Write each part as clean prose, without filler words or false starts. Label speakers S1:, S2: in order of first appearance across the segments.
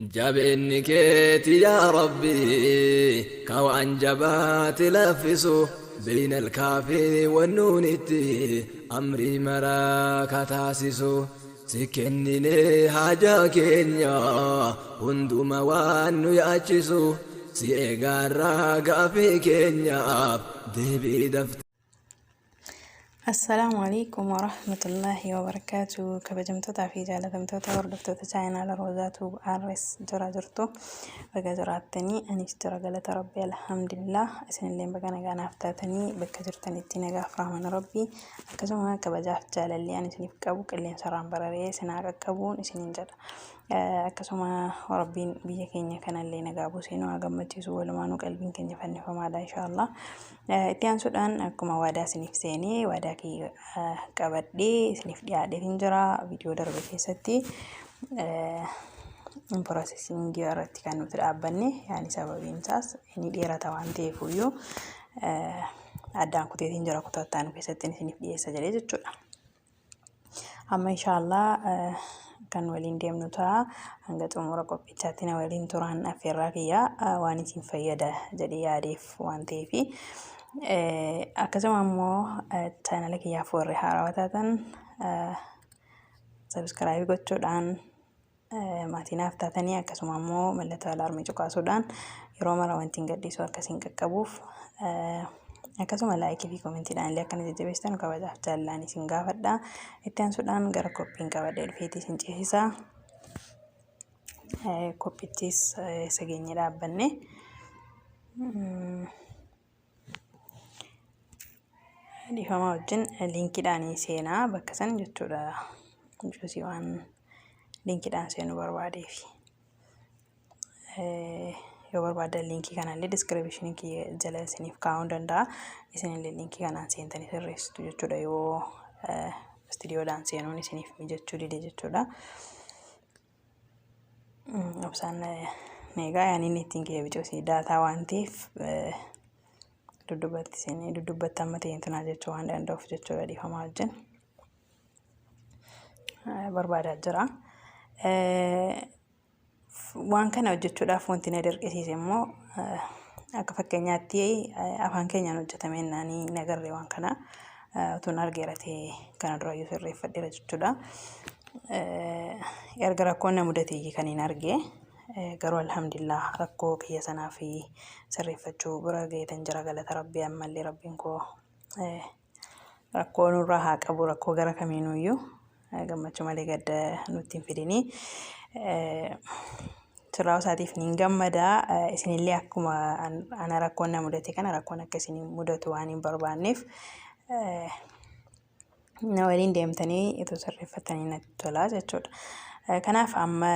S1: Jabeenni keeti yaa Rabbi ka waan jabaate laaffisu, beeyna alkaafii wannuunitti amrii maraa ka taasisu. Si kenninee haajaa keenya hunduma waan nu yaachisu, si eegaarraa gaafii keenyaaf deebii dafte.
S2: Assalaamu alaikum warahmatullaahi wabarakaatu. Kabajamtootaa fi jaalatamtoota hordoftoota chaayinaala Roozaa Tuub RS, jira jirtu? Baga jiraattanii. Anis jira, galata Rabbii, alhamdulillah. Isinillee baga nagaa naaf taatanii. Bakka jirtanitti nagaaf rahmana Rabbii, akkasuma kabajaaf jaalalli ani isiniif qabu qilleensarraan bararee isin haa qaqqabuun isiniin jedha. Akkasuma Rabbiin biyya keenya kanallee nagaa buusee nu haa gammachiisu. Walumaanuu qalbiin keenya fannifamaadha, inshaallah. Itti aansuudhaan akkuma waadaa isiniif seenee, waadaa kiyya qabadhee isiniif dhiyaadheetiin jira. Viidiyoo darbe keessatti processing irratti kan nuti dhaabbanne, yaani sababiin isaas inni dheerata waan ta'eef iyyuu addaan kuteetiin jira, kutaa itti aanu keessatti isiniif dhiyeessa jedhee jechuudha. Amma inshaallah kan waliin deemnu ta'a. Hanga xumura qophichaatti na waliin turaan affeerraa kiyya, waan isin fayyada jedhee yaadeef waan ta'eef. Akkasuma immoo chaanala kiyyaaf warri haarawaa taatan subscribe gochuudhaan maatii naaf taatanii, akkasuma immoo mallattoo alaarmii cuqaasuudhaan yeroo mara wanti hin gadhiisu akkasiin qaqqabuuf, akkasuma like fi commentiidhaan illee akkana jajjabeessitan kabajaaf jaalallaan isin gaafadha. Itti aansuudhaan gara qophiin qabadhee dhufeetii isin ceesisa. Qophichis isa geenye dhaabbanne. Dhiifama wajjin, linkiidhaan seenaa bakka san jechuudha. Juusii waan linkiidhaan seenuu barbaadeefi. Yoo barbaadan linkii kanallee descriptionii kiyya jala isiniif kaa'uu danda'a. Isinillee linkii kanaan seentanii sirreessitu jechuudha, yoo istiidiyoodhaan seenuun isiniif mijachuu dide jechuudha. Obsaan egaa, yaani inni ittiin kiyya bicuusi daataa waan ta'eef duddubbatti isin duddubbatti amma ta'e tunaa jechuu waan danda'uuf jechuudha, dhiifamaa wajjin. Barbaadaa jira. Waan kana hojjechuudhaaf wanti na dirqisiise immoo, akka fakkeenyaatti afaan keenyaan hojjetame naanii hin agarre. Waan kana utuun argeera ta'e kana durayyuu sirreeffadheera jechuudha. Erga rakkoon na mudate kan hin arge, garuu alhamdulillah rakkoo kiyya sanaa fi sirreeffachuu bira gaheetan jira, galata Rabbii. Ammallee Rabbiin koo rakkoo nurraa haa qabu, rakkoo gara kamiinuyyuu gammachuu malee gadda nutti hin fidini. Sirraa isaatiif niin gammada. Isinillee akkuma ana rakkoon na mudate kana rakkoon akka isin mudatu waan hin barbaanneef, na waliin deemtanii itoo sirreeffatanii natti tola jechuudha. Kanaaf amma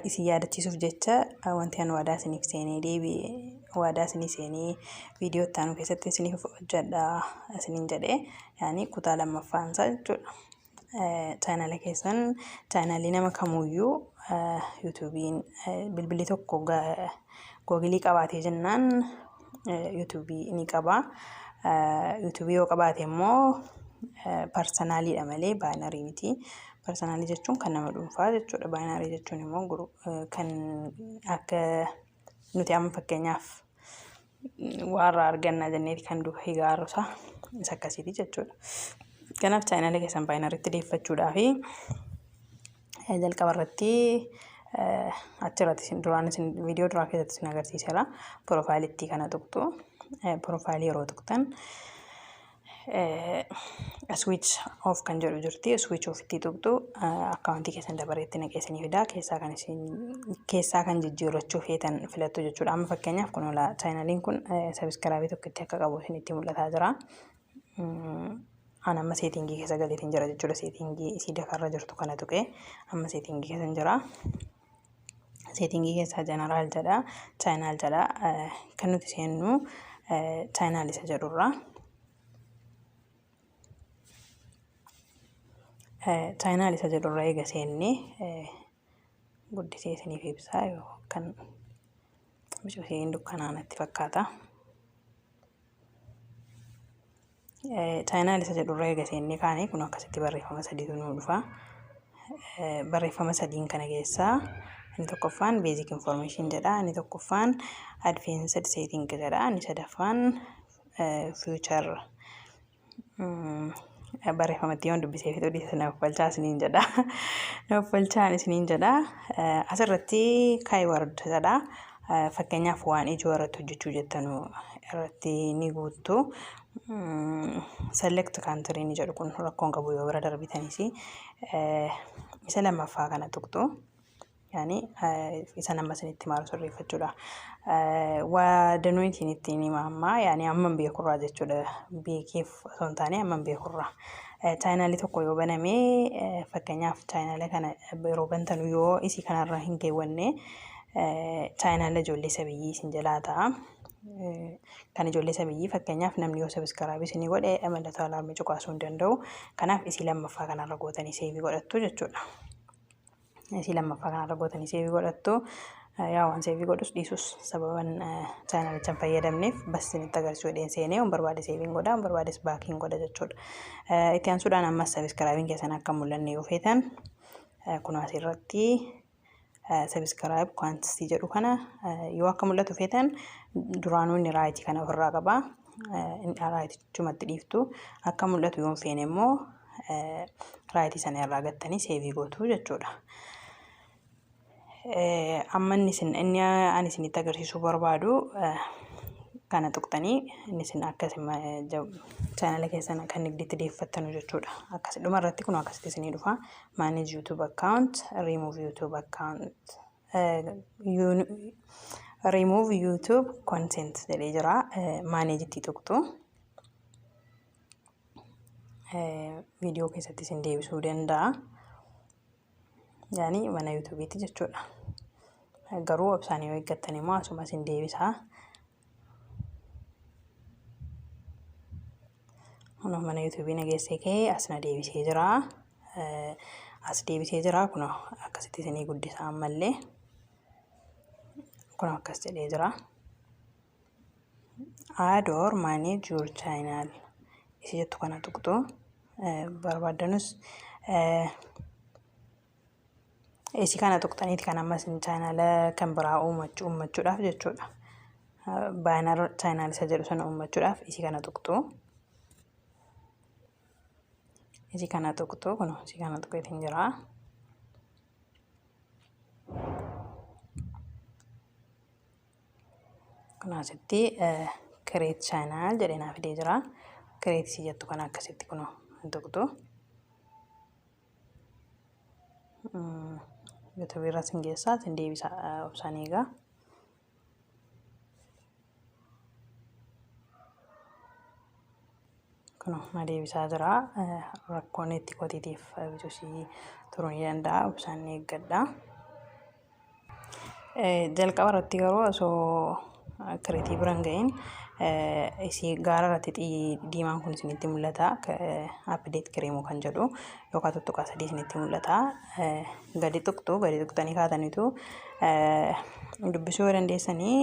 S2: isin yaadachiisuuf jecha wanti ani waadaa isiniif seenee deebi'e, waadaa isinii seenee viidiyoo itti aanu keessatti isiniif hojjedha isiniin jedhee, yaani kutaa lammaffaan isaa jechuudha. Chaanala keessan, chaanalii nama kamuyyuu, yuutuubiin bilbilli tokko googilii qabaatee jennaan yuutuubii ni qaba. Yuutuubii yoo qabaate immoo personaliidha malee baanarii miti. Personalii jechuun kan nama dhuunfaa jechuudha. Baanarii jechuun immoo kan akka nuti amma fakkeenyaaf waarraa arganna jenneeti kan duuka higaarru isa akkasiiti jechuudha. Kanaaf chaanala keessan baanaritti deeffachuudhaa fi jalqaba irratti achirratti isin duraan isin viidiyoo duraa keessatti isin agarsiiseera. Profileittii kana tuqxu. Profileii yeroo tuqxan switch off kan jedhu jirti. Switch off itti tuqxu, accountii keessan dabareetti naqeessanii fidaa. Keessaa kan isin keessaa kan jijjiirrachuu feetan filattu jechuudha. Amma fakkeenyaaf kun ola chaanaliin kun subscribeii tokkotti akka qabu isinitti mul'ataa jira. An amma settingii keessa galeetiin jira jechuudha. Settingii isii dakarra jirtu kana tuqee amma settingii keessa jira. Settingii keessaa general jedha, channel jedha. Kan nuti seennu channel isa jedhurra. Channel isa jedhurra eega seennee, guddisee isiniif ibsaa, yoo kan bicuusiin dukkanaa natti fakkaata. Channel isa jedhurra eega seennee kaane, kun akkasitti barreeffama sadiitu nuu dhufa. Barreeffama sadiin kana keessaa Inni tokkoffaan basic information jedha. Inni tokkoffaan advanced setting jedha. Inni sadaffaan feature barreeffamatti yoon dubbisee fixuu dhiise na uffalchaa isiniin jedha. Na uffalchaan isiniin jedha. Asirratti keyword jedha. Fakkeenyaaf waan ijoo irratti hojjechuu jettanu irratti ni guuttu. Select country ni jedhu kun rakkoon qabu yoo bira darbitanis isa lammaffaa kana tuqxu. Yaani isa nama isinitti maaru sirreeffachuudha. Waa danuu ittiin hima ammaa, yaani amman beekurraa jechuudha. Beekeef osoo hin taane amman beekurraa. Chaayinaalii tokko yoo baname, fakkeenyaaf chaayinaala kana yeroo bantanu yoo isii kanarra hin keewwanne, chaayinaala ijoollee sabiyyii isin jalaa ta'a. Kan ijoollee sabiyyii fakkeenyaaf namni yoo subscribe isinii godhe mallattoo alarm cuqaasuu hin danda'u. Kanaaf isii lammaffaa kanarra gootanii save godhattu jechuudha. Isii lammaffaa kanarra gootanii save godhattu. Yaa waan save godhus dhiisus sababan chaayinaalicha hin fayyadamneef bas isinitti agarsiisuu jedheen seenee waan barbaade saveiin godha, waan barbaades backiin godha jechuudha. Itti aansuudhaan ammas subscribeiin keessan akka mul'anne yoo feetan, kun asirratti subscribe quantity jedhu kana yoo akka mul'atu feetan, duraanuu inni right kana ofirraa qaba. Rightichumatti dhiiftu. Akka mul'atu yoo hin feene immoo right sana irraa gattanii save gootu jechuudha. Amma inni isin inni ani isinitti agarsiisuu barbaadu kana tuqxanii inni isin akkas chaanala keessan kan nigditti deeffattanu jechuudha. Akkas dhuma irratti kun akkasitti isinii dhufa. Manage YouTube account, remove YouTube account, remove YouTube content jedhee jira. Manage itti tuqxu. Viidiyoo keessatti isin deebisuu danda'a. Yaani mana YouTubeiitti jechuudha. Garuu obsaan yoo eeggattan immoo asuma isin deebisaa. Kunoo mana YouTubeii na geessee ka'ee as na deebisee jira. As deebisee jira, kunoo akkasitti isinii guddisa ammallee. Kunoo akkas jedhee jira. Add or manage your channel isi jettu kana tuqxu. Barbaaddanus isi kana tuqxaniiti kan ammas chaanala kan biraa uummachuudhaaf jechuudha. Banner channel isa jedhu sana uummachuudhaaf isi kana tuqxu. Isi kana tuqxu, kun isi kana tuqeetiin jira. Kun asitti create channel jedhee naa fidee jira. Create isi jettu kana akkasitti kun tuqxu. YouTubeii irra sin geessaa, sin deebisa, obsaan eegaa. Kun na deebisaa jira. Rakkoon itti kotiitiif bitusii turuu ni danda'a. Obsaan eeggadha. Jalqaba irratti garuu osoo create bira hin ga'iin isii gaara irratti diimaan kun isinitti mul'ata. Update Chrome kan jedhu yookaan tuttuqaa sadii isinitti mul'ata. Gadi tuqxu, gadi tuqxanii kaatanitu dubbisuu yoo dandeessanii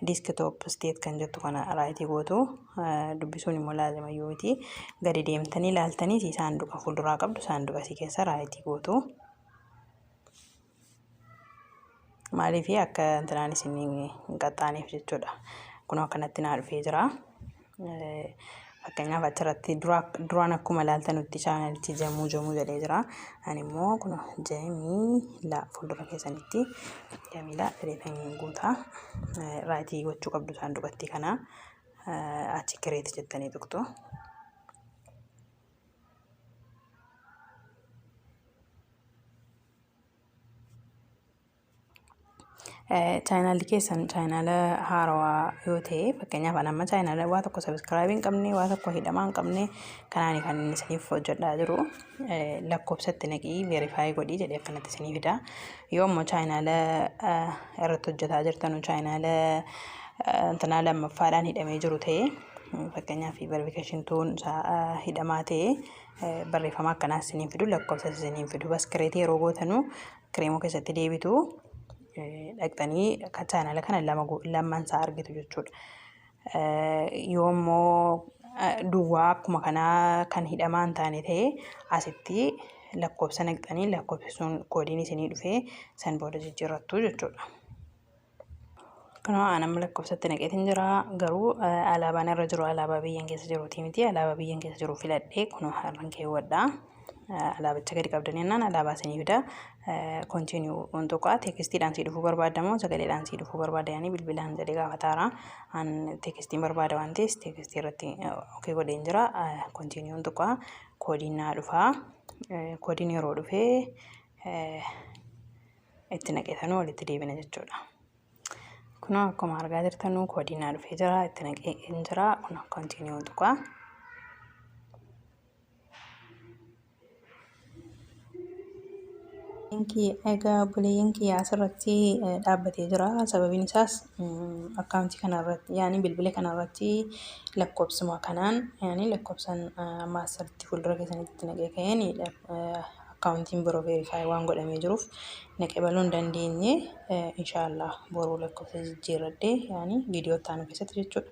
S2: desktop site kan jettu kana right gootu. Dubbisuun immoo laazima yoo miti, gadi deemtanii ilaaltanii si saanduqa fuulduraa qabdu, saanduqa isii keessa right gootu. Maaliif akka intinaan isin hin qaxxaaneef jechuudha. Kun akkanatti naa dhufee jira. Fakkeenyaaf achirratti duraan akkuma ilaaltanutti chaanalichi jamuu jamuu jedhee jira. Ani immoo kun Jamiilaa fuuldura keessanitti Jamiilaa jedhee guutaa. Right gochuu qabdu saanduqatti kana, achi create jettanii tuqxu. Chaanaalli keessan chaanaala haarawaa yoo ta'e, fakkeenyaaf ani amma chaanaala waa tokko subscribe hin qabne, waa tokko hidhamaa hin qabne, kanaan kan inni isiniif hojjedhaa jiru, lakkoofsatti naqii verify godhii jedhee akkanatti isinii fida. Yoo immoo chaanaala irratti hojjetaa jirtanu chaanaala intinaa lammaffaadhaan hidhamee jiru ta'e, fakkeenyaaf verification tuun isaa hidhamaa ta'e, barreeffama akkanaas isiniin fidu, lakkoofsas isiniin fidu. Bas create yeroo gootanu Chrome keessatti deebitu, dhaqxanii chaanala kana lamaan isaa argitu jechuudha. Yoo immoo duwwaa akkuma kanaa kan hidhamaa hin taane ta'e, asitti Lakkoofsa naqxanii lakkoofsi sun koodiin isinii dhufee san booda jijjiirrattu jechuudha. Kunoo an amma lakkoofsatti naqeetiin jira, garuu alaabaan irra jiru alaabaa biyyan keessa jiruuti miti. Alaabaa biyyan keessa jiru filadhee kunoo har'an keewwadha. Alaabicha gadi qabdanii jennaan alaabaa isinii fida. Continue tuqaa. Textiidhaan sii dhufuu barbaada moo sagaleedhaan sii dhufuu barbaada, yaani bilbilaan jedhee gaafataara. An textiin barbaada waan ta'eef textii irratti okay godheen jira. Continue tuqaa, koodiin naa dhufaa. Koodiin yeroo dhufee itti naqeetanuu walitti deebina jechuudha. Kunoo akkuma argaa jirtanuu koodiin naa dhufee jira, itti naqee jira. Kunoo continue tuqaa. Egaa obboleeyyan kiyya, asirratti dhaabbatee jira. Sababiin isaas akkaawuntii kanarratti, yaani bilbila kanarratti lakkoofsuma kanaan, yaani lakkoofsan amma asirratti fuuldura keessanitti naqee ka'een akkaawuntiin biroo verify waan godhamee jiruuf naqee baluu hin dandeenye. Inshaallah boruu lakkoofsa jijjiirradhee, yaani viidiyoo itti aanu keessatti jechuudha.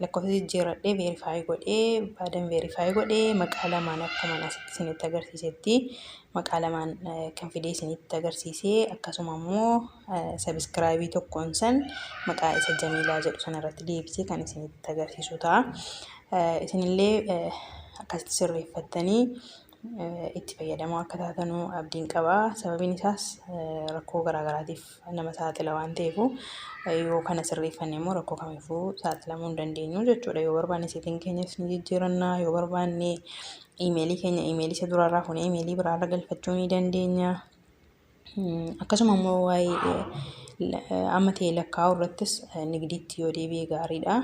S2: Lakkoofsa jijjiirradhee verify godhee, baadan verify godhee, maqaa lamaan akkuma asitti isinitti agarsiisetti maqaa lamaan kan fidee isinitti agarsiisee, akkasuma immoo subscribe tokkoon san maqaa isa Jamiilaa jedhu sanarratti deebisee kan isinitti agarsiisu ta'a. Isinillee akkasitti sirreeffattanii itti fayyadamoo akka taatanuu abdiin qaba. Sababiin isaas rakkoo garaagaraatiif nama saaxila waan ta'eef, yoo kana sirreeffanne immoo rakkoo kamiifuu saaxilamuu hin dandeenyu jechuudha. Yoo barbaanne setting keenyas ni jijjiiranna. Yoo barbaanne iimeelii keenya iimeelii isa duraarraa fuunee iimeelii biraarra galfachuu ni dandeenya. Akkasuma immoo waa'ee amma ta'e lakkaa'uu irrattis nigdiitti yoo deebi'e gaariidha.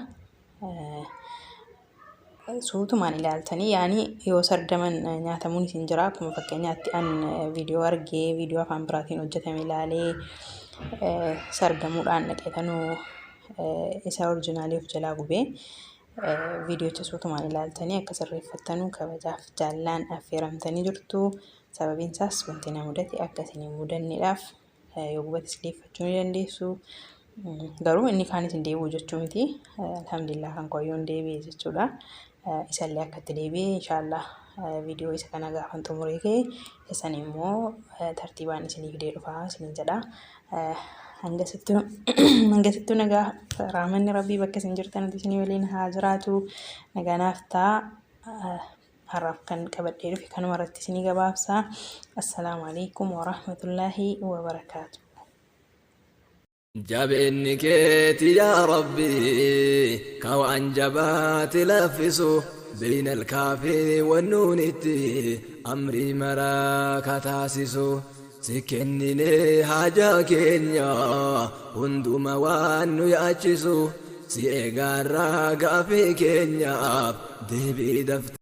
S2: Suutumaan ilaaltanii, yaani yoo sardaman nyaatamuun isin jira. Akkuma fakkeenyaatti an viidiyoo argee, viidiyoo afaan biraatiin hojjetame ilaalee sardamuudhaan dhaqeetanuu isa originalii of jalaa gubee. Viidiyoocha suutumaan ilaaltanii akka sirreeffattanuu kabajaaf jaallaan affeeramtanii jirtu. Sababiin isaas wanti na mudate akka isin hin mudanneedhaaf. Yoo gubates deeffachuu ni dandeessu. Garuu inni kaan isin deebi'u jechuu miti. Alhamdulillah, kan qoyyoon deebi'e jechuudha. Isallee akka itti deebi'e inshaallah viidiyoo isa kana gaafan xumuree ka'e isa san immoo tartiibaan isinii fidee dhufaa isiniin jedha. Hangasittuu nagaa, raamanni rabbii bakka isin jirtanitti isinii waliin haa jiraatu. Nagaa naaf ta'a. Har'aaf kan qabadhee dhufe kanuma irratti isinii gabaabsa. Assalaamu alaikum warahmatullaahi wabarakaatu.
S1: Jabeenni keeti yaa Rabbi ka waan jabaate laffisu, بين الكاف والنون tti amrii maraa ka taasisu. Si kennine haajaa keenya hunduma waan nu yaachisu, si eegaarraa gaafii keenyaaf deebii dafte.